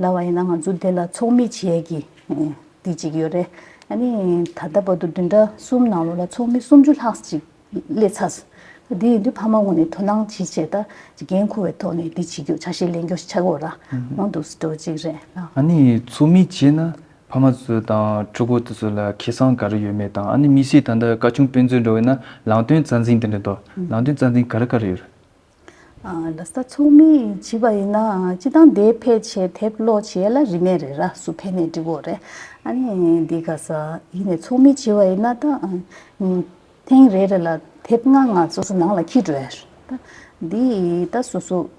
ལབ་པ་ཡིན་ན་ང་ཚོ་དེ་ལ་ཚོགས་མི་བྱེད་ཡས་ཀྱི་ཨེ་འདི་གཅིག་ཡོད་རེད། ཨ་ནི་ད་ལྟ་བར་དུ་བདུན་ཕྲག་གསུམ་ནང་ལོགས་ལ་ཚོགས་མི་སུམ་ཅུ་ལྷག་ཅིག་སླེབས་ཚར། དེ་ཡིན་དུས་ཕ་མ་ངོས་ནས་དོ་སྣང་བྱེད་བྱས་ད་ཅིག་འགན་འཁུར་བའི་ཐོག་ནས་འདི་བྱེད་རྒྱུ་ཆ་ཤས་ལེན་རྒྱུ་ཞིག་ཆགས་ཀྱི་ཡོད་ར། ཨང་འདུག་སེ་འགྲོ་གཅིག་རེད་ལ། ཨ་ནི་ཚོགས་མི་བྱས་ན། ཕ་མ་ཚོ་དང་ཕྲུ་གུ་དེ་ཚོ་ལ་ཁེ་བཟང་ག་རེ་ཡོད་མེད་དང་། ཨ་ནི་དམིགས་བསལ་ད་ལྟ་བཀའ་ཆུང་དཔེ་མཛོད་འགྲོ་བས་ན་ལམ་སྟོན་རྩ་འཛིན་དེ་འདྲ་འདུག་ལམ་སྟོན་རྩ་འཛིན་ག་རེ་ག་རེ་ཡོད་རེད། ཨ་ལགས་སོ། ཚོགས་མི་བྱེད་པ་ཡིན་ན་སྤྱི་བཏང་དེབ་ཕལ་ཆེར་དེབ་ཀློག་བྱེད་ལ་རིན་མེད་རེད་ར། སུ་ཕན་ནས་འགྲིག་གོ་རེད། ཨ་ནི་འདི་ག་ས་ཡིན་ནས་ཚོགས་མི་བྱེད་པ་ཡིན་ན་ད་ཨ་ཐེངས་རེ་རེ་ལ་དེབ་ལྔ་ལྔ་སོ་སོ་ནང་ལ་འཁྱེར་འགྲོ་ཡ་རེད། ད་འདི་ད་སོ་སོ་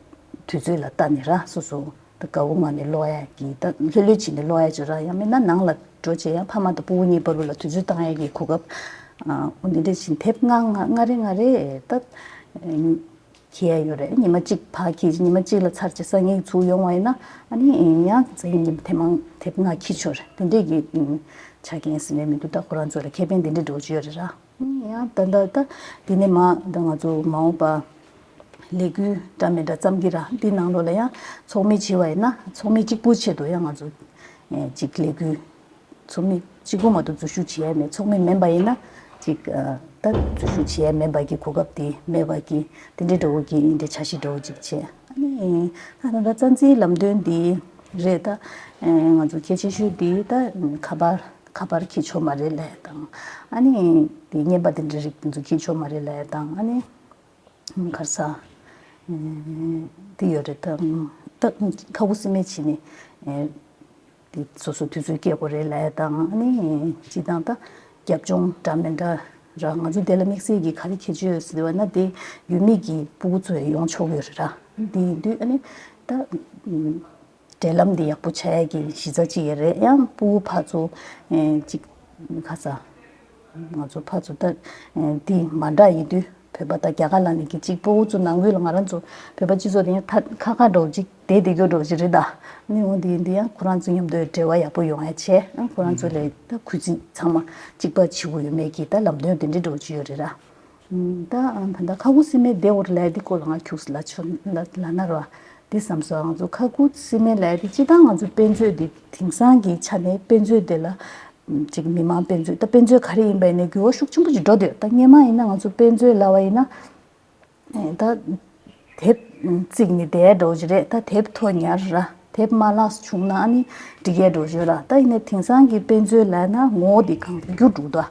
དུས་ཚོད་ལ་ལྟ་ནས་ར་སོ་སོ། ད་དགའ་བོ་ངང་ནས་ཀློག་ཡ་གི་ད་ལྷོད་ལྷོད་བྱས་ནས་ཀློག་ཡ་ཅིག་ར། ཡང་མིན་ན་ནང་ལ་འགྲོ་བྱས་ཡང་ཕ་མ་དང་སྤུ་གུ་གཉིས་བར་དུ་ལ་དུས་ཚོད་བཏང་ཡ་གི་གོ་སྐབས་ཨ་འོ་འདི་འདྲ་བཞིན་དེབ་ལྔ་ལྔ་ལྔ་རེ་ལྔ་རེ་ད་འཁྱེར་ཡ་ཡོད་རེད། ཉི་མ་གཅིག་ཕར་འཁྱེར་ཉི་མ་གཅིག་ལ་ཚར་བྱས་སང་ཉིན་ཚུར་ཡོང་བ་ཡིན་ན་ཨ་ནི་ཡང་སང་ཉིན་ཉི་མ་དེབ་མང་དེབ་ལྔ་འཁྱེར་ཆོག་རེད། དེ་འདྲས་ཀྱི་ཆ་རྐྱེན་ཟེར་ནས་མི་འདུག་ད་ཁོ་རང་ཚོ་ལ་ཁེ་ཕན་དེ་འདྲས་འགྲོ་གི་ཡོད་རེད་ར། ཡང་ད་ལྟ་ད་འདི་ནས་མ་ད་ང་ཚོ་མ་འོངས་པ་ལས་འགུལ་འདྲ་མི་འདྲ་བརྩམས་ཀྱི་ར། འདི་ནང་ལོགས་ལ་ཡང་ཚོགས་མི་བྱེད་པ་ཡིན་ན་ཚོགས་མི་གཅིག་པུའི་ཆེད་དུ་ཡང་ང་ཚོ་ཨེ་གཅིག་ལས་འགུལ་ཚོགས་མི་གཅིག་པུ་མ་གཏོགས་འཛུལ་ཞུགས་བྱེད་ཡ་མེད། ཚོགས་མི་མིན་པ་ཡིན་ན་གཅིག་ཨ་ད་འཛུལ་ཞུགས་བྱེད་ཡ་མེད་པ་གི་གོ་སྐབས་དེ་མེད་པ་གི་དེ་འདྲའི་འགྲོ་གི་འདྲའི་འཆར་གཞི་འགྲོ་གཅིག་བྱས། ཨ་ནི་ད་ད་ལྟ་རྩ་འཛིན་ལམ་སྟོན་འདི་རེད། ད་ཨེ་ང་ཚོ་གལ་ཆེ་ཤོས་འདི་ད་ཁ་པར་ཁ་པར་འཁྱེར་ཆོག་མ་རེད་ལབ་ཡ་དང་། ཨ་ནི་དེ་རྔན་པ་དེ་འདྲ་རིགས་དེ་ཚོ་འཁྱེར་ཆོག་མ་རེད་ལབ་ཡ་དང་། ཨ་ནི་ག་རེ་ཟ། དེ་ཡོད་རེད་དང་། ད་ཁ་ཁུ་སིམ་མེར་བྱས་ནས་དེ་སོ་སོ་དུས་ཚོད་སྐྱེལ་དགོས་རེད་ལབ་ཡ་དང་། ཨ་ནི་སྤྱི་བཏང་ད་རྒྱབ་ལྗོངས་འདྲ་མི་འདྲ་ར། ང་ཚོ་དེ་ལ་དམིགས་བསལ་གྱི་ག་རེ་གལ་ཆེ་ཡོད་ཟེར་བ་ན་དེ་ཡུལ་མི་གི་སྤུ་གུ་ཚོ་ཡང་ཡོང་ཆོག་གི་ཡོད་རེད་ར། དེ་ཡིན་དུས་ཨ་ནི་ད། འབྲེལ་ལམ་འདི་ཡག་པོ་བྱ་ཡ་གི་གཞི་རྩ་གཅིག་ཡོད་རེད། ཡང་སྤུ་གུ་ཕར་ཚུར་ཨེ་གཅིག་ག་ས་ང་ཚོ་ཕར་ཚུར་ད་ཨེ་འདི་མ་འདྲ་ཡིན་དུས་བོད་པ་དང་རྒྱ་གར་ལ་ནི་གི་གཅིག་སྤུ་གུ་ཚོ་ནང་ཁུལ་ལ་ང་རང་ཚོ་བོད་པ་སྤྱི་ཚོགས་དེ་ཡང་ཐ་ཁ་ཁ་འགྲོ་གཅིག་བསྡད་བསྡད་རྒྱུ་འགྲོ་གཅིག་རེད་ད། ནི་འོ་འདི་ཡིན་དུས་ཡང་ཁོ་རང་ཚོ་མཉམ་དུ་འབྲེལ་བ་ཡག་པོ་ཡོང་ཡ་བྱས། ཡང་ཁོ་རང་ཚོ་ལས་ད་གུས་བརྩི་ཚང་མ་གཅིག་པ་བྱེད་དགོས་ཡོད་མེད་ཀྱི་ད་ལམ་སྟོན་དེ་འདྲ་འགྲོ་གཅིག་ཡོད་རེད་ར། ད་ད་ལྟ་ཁ་ཁུ་སིམ་མེར་བསྡད་འོར་ལས་འདི་སྐོར་ལ་ང་ཁྱུགས་ལ་ཆོ་ལ་ལ་ན་ར་བ་འདི་བསམ་སོང་། ང་ཚོ་ཁ་ཁུ་སིམ་མེར་ལས་འདི་སྤྱི་བཏང་ང་ཚོ་དཔེ་མཛོད་འདི་དེང་སང་གི་ཆ་ནས་དཔེ་མཛོད་འདི་ལ་ཅིག་མི་མང་དཔེ་མཛོད་ད་དཔེ་མཛོད་ག་རེ་ཡིན་པ་ཡིན་ནའི་འགྱུར་བ་ཤུགས་ཆེན་པོ་ཅིག་འགྲོ་འདུག་ད་སྔོན་མ་ཡིན་ན་ང་ཚོ་དཔེ་མཛོད་ལབ་པ་ཡིན་ན་ད་དེབ་བརྩིགས་ནས་བསྡད་འགྲོ་གི་རེད། ད་དེབ་ཐོ་ཉར་ར་དེབ་མ་བརླགས་བྱུང་ན་ཨ་ནི་འགྲིག་ཡས་འགྲོ་གི་ར། ད་ཡིན་ནའི་དེང་སང་གི་དཔེ་མཛོད་ལབ་ན་ངོ་བོ་འདི་གང་འགྱུར་འགྲོ་འདུག་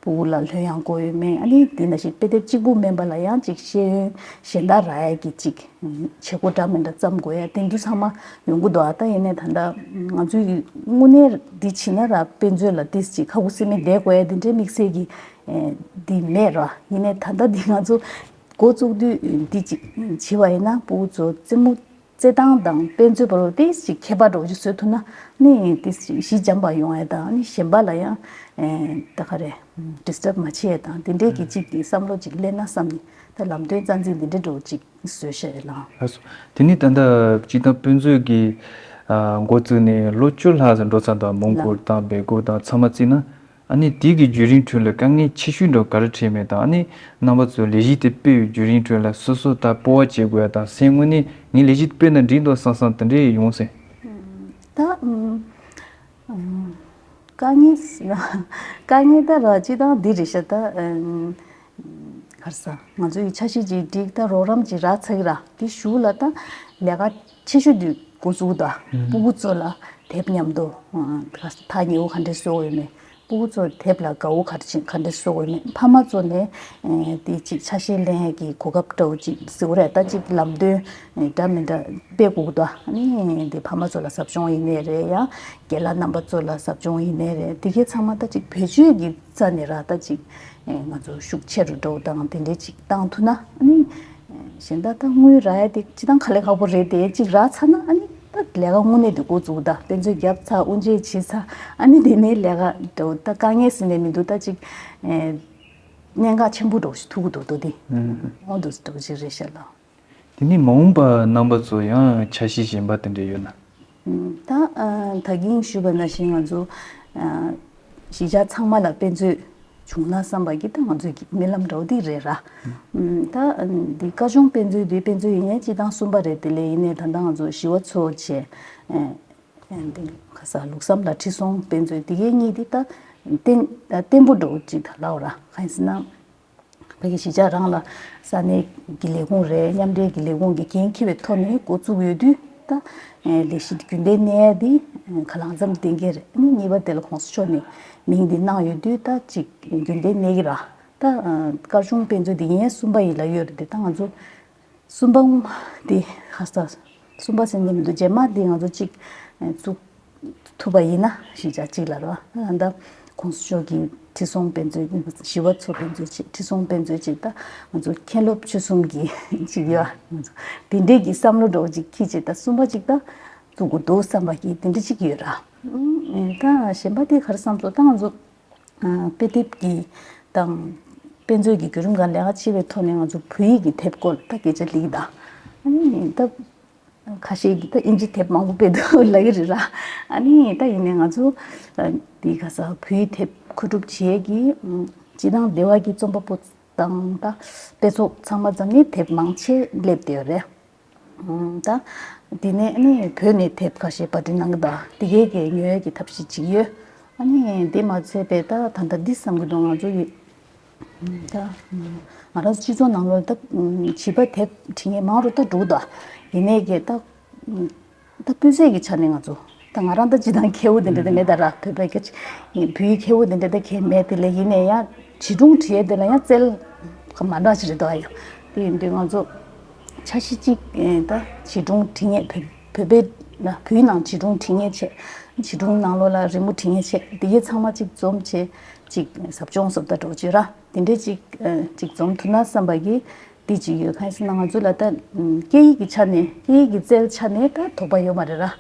སྤུ་གུ་ལ་ལྷོད་ཡངས་དགོས་ཡོད་མེད། ཨ་ནི་དེ་ནང་བཞིན་དཔེ་དེབ་གཅིག་པུ་མིན་པ་ལ་ཡང་ཅིག་ཤེས་ཡོན་གཞན་དག་རག་ཡ་གི་ཅིག་བྱེད་སྒོ་འདྲ་མི་འདྲ་བརྩམ་དགོས་ཡ་དེ་ཚོ་ཚང་མ་ཡོང་གི་འདུག་ཨ་ད་ཡིན་ནའི་ད་ལྟ་ང་ཚོའི་དངོས་གནས་འདི་བྱེད་ན་ར་དཔེ་མཛོད་ལ་ཏིས་ཅིག་ཁ་ཁུ་སིམ་མེར་བསྡད་དགོས་ཡ་དེ་འདྲའི་དམིགས་བསལ་གྱི་འདི་མེད་ར། ཡིན་ནའི་ད་ལྟ་འདི་ང་ཚོ་འགོ་བཙུགས་དུས་འདི་ཅིག་བྱེད་པ་ཡིན་ན་སྤུ་གུ་ཚོ་རྩེད་མོ་རྩེད་སྟངས་དང་དཔེ་མཛོད་བར་ལ་ཏིས་ཅིག་ཁྱད་པར་འདྲ་བོ་ཅིག་བཟོ་ཐུབ་ན་ནི་ཏིས་ཅིག་གཞི་འཇམ་པ་ཡོང་ཡ་དང་ནི་གཞན་པ་ལ་ཡང་ཨེ་ད་ག་རེ་ཌིས་ཊབ་མ་བྱེད་ཡ་དང་དེ་འདྲའི་གི་ཅིག་གི་བསམ་བློ་ཅིག་སླེབས་ན་བསམ་ནས་ད་ལམ་སྟོན་རྩ་འཛིན་འདི་འདྲ་འདྲ་བོ་ཅིག་བཟོས་བཞག་ཡོད་ལགས། ལགས་སོ། དེ་ནི་ད་ལྟ་སྤྱིར་བཏང་དཔེ་མཛོད་ཀྱི་ཨ་འགོ་བཙུགས་ནས་ལོ་བཅུ་ལྷག་ཙམ་འགྲོ་ཚར་དང་མང་བཀུར་དང་འབོད་སྐུལ་དང་ཚང་མ་བརྩིས་ན། ཨ་ནི་དེ་གི་བརྒྱུད་རིམ་ཁྲོད་ལ་དཀའ་ངལ་ཆེ་ཤོས་འདྲ་ག་རེ་འཕྲད་མེད་དང་། ཨ་ནི་རྣམ་པ་ཚོ་ལས་གཞི་དེ་སྤེལ་བའི་བརྒྱུད་རིམ་ཁྲོད་ལ་སོ་སོ་ད་སྤོབས་པ་བྱེད་དགོས་ཡ་དང་སེམས་ངོས་ནས་ངའི་ལས་གཞི་དེ་སྤེལ་ན་འགྲིག་འདུག་བསམ་བསམ་དེ་འདྲས་ཡོང་སྲིད། ད་ཨུམ་ཨུམ་དཀའ་ངལ་དཀའ་ངལ་ད་ར་སྤྱིར་བཏང་འདི་རེད་ཤག་ད་ཨུམ་ག་རེ་ཟ་ང་ཚོའི་འཆར་གཞི་ཅིག་སྒྲིག་ད་རོགས་རམ་ཅིག་རག་ཚར་གི་ར། དེ་གཞུག་ལ་ད་ལས་ཀ་ཆེ་ཤོས་དེ་འགོ་བཙུགས་ད་སྤུ་གུ་ཚོ་ལ་དེབ་མཉམ་དུ་ཐག་ཉེ་བོ་ག་འདྲས་བཟོ་ཡོད་མེད། སྤུ་གུ་ཚོ་དེབ་ལ་དགའ་བོ་ག་རེ་བྱེད་ག་འདྲ་བཟོ་དགོས་མེད། ཕ་མ་ཚོ་ནས་དེ་ཅིག་ཆ་ཤས་ལེན་ཡས་ཀྱི་གོ་སྐབས་འདྲ་བོ་ཅིག་ཟེར་དགོས་རེད། ད་ཅིག་ལམ་སྟོན་འདྲ་མི་འདྲ་སྤེལ་དགོས་ཀྱི་འདུག་ཨ་ནི་དེ་ཕ་མ་ཚོ་ལ་ཟབ་སྦྱོང་ཡིན་ནའི་རེད། ཡང་རྒན་ལགས་རྣམ་པ་ཚོ་ལ་ཟབ་སྦྱོང་ཡིན་ནའི་རེད། དེ་གའི་ཚང་མ་ད་ཅིག་བེད་སྤྱོད་ཀྱི་རྩ་ནས་ར་ད་ཅིག་ང་ཚོ་ཤུགས་ཆེ་རུ་འགྲོ་དང་དེ་འདྲའི་ཅིག་བཏང་ཐུབ་ན། ཨ་ནི་གཞན་དག་ད་དངུལ་རག་ཡ་དེ་སྤྱིར་བཏང་དཀའ་ལས་ཁག་པོ་རེད། དེ་གཅིག་རག་ཚར་ན་ཨ་ནི་ད་ལས་ཀ་དངོས་གནས་དེ་འགོ་འཛུགས། ད་དཔེ་མཛོད་བརྒྱབ་ཚར། དབུ་འབྱེད་བྱས་ཚར། ཨ་ནི་དེ་ནས་ལས་ཀ་འགྲོ་ད་དཀའ་ངལ་ཟེར་ནས་མི་འདུག་ད་ཅིག་ཨེ་གནད་འགག་ཆེན་པོ་འགྲོ་ཞིག་ཐུག་གི་འདུག་ད་དེ་ཨང་འདུག་འགྲོ་ཞིག་རེད་ཤག་ལ། དེ་ནས་མ་འོངས་པ་རྣམ་པ་ཚོ་ཡང་འཆར་གཞི་གཞན་པ་དེ་འདྲ་ཡོད་ན། ད་ཨ་ད་གིན་ཞུས་པ་ནང་བཞིན་ང་ཚོ་ཨ་གཞིས་ཆགས་ཚང་མ་ལ་དཔེ་མཛོད་བྱུང་ན་བསམ་པ་གི་ད་ང་ཚོའི་གི་རྨི་ལམ་འདྲ་བོ་དེ་རེད་ར། ད་འདི་དཀར་གཞུང་དཔེ་མཛོད་འདི་དཔེ་མཛོད་ཡིན་ནའི་སྤྱི་བཏང་གསུམ་པ་རེད། དེ་ལས་ཡིན་ནའི་ད་ལྟ་ང་ཚོ་ཞི་བ་འཚོ་བྱས་འདི་ག་ས་ལུགས་བསམ་ལ་ཁྲི་སྲོང་དཔེ་མཛོད་འདི་གའི་གཉིས་འདི་ད་བརྟན་བརྟན་པོ་འདྲ་བོ་ཅིག་ད་ལབ་ར། གང་ཡིན་ཟེར་ན། ཕ་གི་གཞིས་ཆགས་རང་ལ་ས་གནས་ཀྱི་ལས་ཁུངས་རེད། མཉམ་འབྲེལ་གྱི་ལས་ཁུངས་ཀྱི་འགན་འཁྱེར་བའི་ཐོག་ནས་འགོ་བཙུགས་ཡོད་དུས་ད་ལས་གཞི་རྒྱུན་ལྡན་གནས་ཡ་དེ་ག་ལ་མཚམས་གཏན་འཁེལ་རེད། ཨ་ནི་གཉིས་པ་དེ་ལ་གོང་ས་མཆོག་ནས་མིང་འདི་གནང་ཡོད་དུས་ད་ཅིག་རྒྱུན་ལྡན་གནས་ཀྱི་ར། ད་དཀར་གཞུང་དཔེ་མཛོད་འདི་ཡིན་གསུམ་པ་ཡིན་ལབ་ཡོད་རེད། དེ་ད་ང་ཚོ་གསུམ་པ་འདི་ཧ་ས་གསུམ་པ་ཟེར་ནས་མི་འདུག་རྗེས་མ་འདི་ང་ཚོ་གཅིག་བཙུགས་ཐུབ་པ་ཡིན་ན་གཞིས་ཆགས་གཅིག་ལ་རོ། ཨ་ད་གོང་ས་མཆོག་གི་ཁྲི་སྲོང་དཔེ་མཛོད། ཞི་བ་འཚོ་དཔེ་མཛོད་ཅིག་ཁྲི་སྲོང་དཔེ་མཛོད་ཅིག་ད་ང་ཚོ་མཁན་སློབ་ཆོས་གསུམ་གྱི་ཅིག་ཡོད། ང་ཚོ་དེ་འདྲས་ཀྱི་བསམ་བློ་འདྲ་བོ་ཅིག་འཁྱེར་བྱས་ད་གསུམ་པ་ཅིག་ད་བཙུགས་དགོས་འདུག་བསམ་པ་གི་དེ་འདྲས་ཅིག་ཡོད་ར། ད་གཞན་པ་དེ་ག་རེ་བསམ་སོང་ད་ང་ཚོ། དཔེ་དེབ་ཀྱི་དང་། དཔེ་མཛོད་ཀྱི་བརྒྱུད་རིམ་སྒང་ལས་ཀ་བྱེད་པའི་ཐོག་ནས་ང་ཚོ་བོད་ཡིག་གི་དེབ་སྐོར་ད་སྐད་ཆ་ལེགས་ད། ཨ་ནི་ད། ཁ་ཤས་ཀྱིས་ད་ཨིན་ཇི་དེབ་མང་པོ་དཔེ་འདུག་ལབ་ཀྱི་རེད་ར། ཨ་ནི་ད་ཡིན་ནའི་ང་ཚོ། འདི་ག་ས་བོད་ཡིག་དེབ་མཁོ་སྒྲུབ་བྱེད་ཀྱི། སྤྱི་བཏང་སྡེ་བ་གི་རྩོམ་པ་པོ་དང་ད་དཔེ་ཚོགས་ཚང་མ་ཙམ་ནི་དེབ་མང་ཆེ་སླེབས་བསྡད་ཡོད་རེད། ད། དེ་ནས་ཨ་ནི་བོད་ནས་དེབ་ཁ་ཤས་པར་སྐྲུན་གནང་གི་འདུག་དེ་གའི་གི་ཉོ་ཡས་ཀྱི་ཐབས་ཤེས་བྱེད་ཀྱི་ཡོད། ཨ་ནི་དེ་མ་ཚད་པའི་ད་ད་ལྟ་འདི་བསམ་གྱི་འདུག་ང་ཚོ་ཡི། ད། ང་རང་ཚོ་སྤྱི་ཚོགས་ནང་ལོགས་ད་བྱིས་པ་དེབ་འབྲི་མཁན་མང་རུ་ད་འགྲོ་གི་འདུག་ཡིན་ནའི་གི་ད། ད་སྤུས་ཚད་ཀྱི་ཆ་ནས་ང་ཚོ། ད་ང་རང་ད་སྤྱིར་བཏང་མཁས་པོ་དེ་འདྲ་ད་མེད་ད་ར། བོད་པའི་སྐད་ཆ། བོད་ཡིག་མཁས་པོ་དེ་འདྲ་ད་གལ་མེད། དེ་ལས་ཡིན་ནའི་ཡང་བྱིས་སྒྲུང་བྲིས་ཡས་དེ་ལ་ཡང་རྩལ་མ་འདྲ་ཞིག་རེད་འདུག་ཨ་ཡ། དེ་ཡིན་དུས་ང་ཚོ་འཆར་གཞི་གཅིག་ད་བྱིས་སྒྲུང་འབྲི་མཁན་བོད་བོད་པའི་ལ་བོད་ནང་བྱིས་སྒྲུང་འབྲི་མཁན་བྱས། བྱིས་སྒྲུང་ནང་ལོགས་ལ་རི་མོ་འབྲི་མཁན་བྱས། དེ་གའི་ཚང་མ་གཅིག་འཛོམས་བྱས་གཅིག་ཟབ་སྦྱོང་སོབ་ད་འགྲོ་བྱས་ར། དེ་འདྲའི་གཅིག་གཅིག་འཛོམས་ཐུབ་ན་བསམ་པ་གི། དེ་གཅིག་ཡོད། གང་ཡིན་ཟེར་ན་ང་ཚོ་ལ་ད་སྐད་ཡིག་གི་ཆ་ནས་སྐད་ཡིག་གི་རྩལ་ཆ་ནས་ད་དོགས་པ་ཡོད་མ་རེད་ར།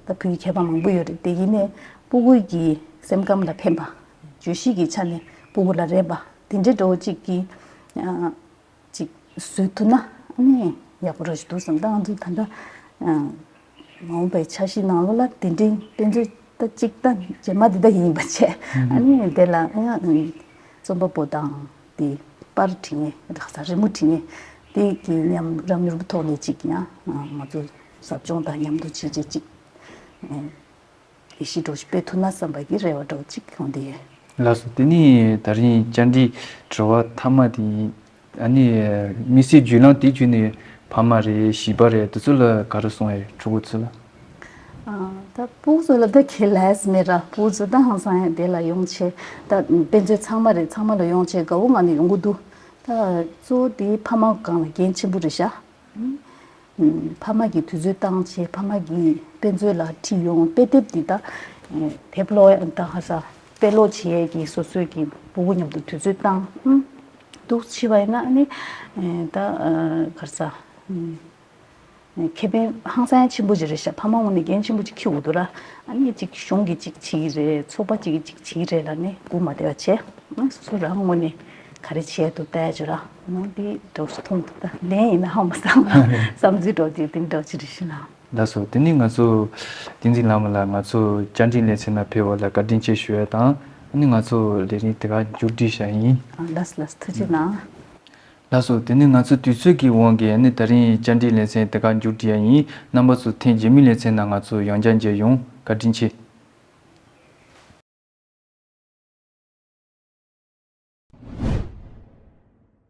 ད་བོད་ཡིག་མཁས་པ་མང་པོ་ཡོད་རེད། དེ་ཡིན་ནའི་སྤུ་གུ་གི་སེམས་ཁམས་ལ་ཕན་པ། བརྗོད་གཞི་གི་ཆ་ནས་སྤུ་གུ་ལ་རན་པ་དེ་འདྲའི་འདྲ་བོ་གཅིག་གི་ཅིག་བཟོས་ཐུབ་ན་ཨ་ནི་ཡག་པོ་རེད་འདུག་བསམ། ད་ང་ཚོ་ད་ལྟ་མ་འོངས་པའི་འཆར་གཞི་ནང་ལོགས་ལ་དེ་འདྲའི་དཔེ་མཛོད་ད་གཅིག་ད་རྗེས་མ་འདི་ད་ཡིན་པ་བྱས། ཨ་ནི་དེ་ལ་ཡང་རྩོམ་པ་པོ་དང་དེ་པར་བྲིས་མཁན་རགས་ས་རི་མོ་བྲིས་མཁན་དེ་གི་མཉམ་རམ་མྱུར་བུ་ཐོག་ནས་གཅིག་ཡང་ང་ཚོ་ཟབ་སྦྱོང་དང་མཉམ་དུ་བྱས་རྗེས་གཅིག་ལས་གཞི་འདྲ་ཞིག་སྤེལ་ཐུབ་ན་བསམ་པ་གི་རེ་བ་འདྲ་བོ་གཅིག་ཡོང་བསྡད་ཡོད། ལགས་སོ། དེ་ནི་ད་རིང་བཅར་འདྲིའི་དྲི་བ་མཐའ་མ་དེ་ཡིན། ཨ་ནི་དམིགས་བསལ་བརྒྱུད་ལམ་དེ་བརྒྱུད་ནས་ཕ་མ་རེད། བྱིས་པ་རེད། དེ་ཚོ་ལ་ག་རེ་གསུང་ཡས། ཕྲུ་གུ་ཚོ་ལ། ཨ་ད་སྤུ་གུ་ཚོ་ལ་ད་ཁྱེད་ལས་མེད་ར། སྤུ་གུ་ཚོ་ད་ཧང་སང་ཡ་དེ་ལ་ཡོང་ཆེ། ད་དཔེ་མཛོད་ཚང་མ་རེད། ཚང་མ་ལ་ཡོང་ཆེ་དགའ་བོ་ངང་ནས་ཡོང་གི་འདུག་ད་གཙོ་བོ་དེ་ཕ་མ་སྒང་ལ་འགན་ཆེན་པོ་རེད་ཤག་ཕ་མ་གིས་དུས་ཚོད་བཏང་བྱས་ཕ་མ་གིས་དཔེ་མཛོད་ལ་ཁྲིད་ཡོང་། དཔེ་དེབ་འདི་ད་དེབ་ཀློག་ཡ་ད་ཧ་ས་དཔེ་ཀློག་བྱེད་ཡས་ཀྱི་སོ་སོའི་གི་སྤུ་གུ་མཉམ་དུ་དུས་ཚོད་བཏང་། འདུག་བྱས་པ་ཡིན་ན་ཨ་ནི་ད་ག་རེ་ཟ། ཁེ་ཕན་ཧང་སང་ཡ་ཆེན་པོ་ཅིག་རེད་ཤག་ཕ་མ་ངོས་ནས་འགན་ཆེན་པོ་ཅིག་འཁྱེར་དགོས་འདུག་ར། ཨ་ནི་ཅིག་གཞུང་གིས་ཅིག་བྱེད་ཀྱི་རེད། ཚོགས་པ་ཅིག་གིས་ཅིག་བྱེད་ཀྱི་རེད་ལབ་ནས་སྒུག་མ་བསྡད་པ་བྱས། སོ་སོ་རང་ངོས་ནས་ག་རེ་བྱས་འདུག་ལྟ་ཡ་ཅིག་ར། འདི་འདྲ་བོ་ཞིག་མཐོང་འདུག་ད་ལན་ཡིན་ན་ཧང་མ་སང་བསམ་ཚུལ་འདྲ་བོ་དེ་འདི་འདྲ་བོ་ཅིག་རེད་ཤག་ལགས། ལགས་སོ། དེ་ནི་ང་ཚོ་བསྟན་འཛིན་ལགས་མ་ལགས་ང་ཚོ་བཅར་འདྲི་ལེ་ཚན་ནང་ཕེབས་པ་ལ་བཀའ་དྲིན་ཆེ་ཞུ་ཡ་དང་། ཨ་ནི་ང་ཚོ་ལས་རིམ་དེ་ག་མཇུག་སྒྲིལ་བྱ་ཡིན། ཨ་ལགས་ལགས་ཐུགས་རྗེ་གནང་། ལགས་སོ། དེ་ནི་ང་ཚོ་དུས་ཚོད་ཀྱི་དབང་གིས་ཨ་ནི་ད་རིང་བཅར་འདྲི་ལེ་ཚན་དེ་ག་མཇུག་སྒྲིལ་ཡ་ཡིན། རྣམ་པ་ཚོ་ཐེངས་རྗེས་མའི་ལེ་ཚན་ནང་ང་ཚོ་ཡང་བསྐྱར་མཇལ་ཡོང་། བཀའ་དྲིན་ཆེ།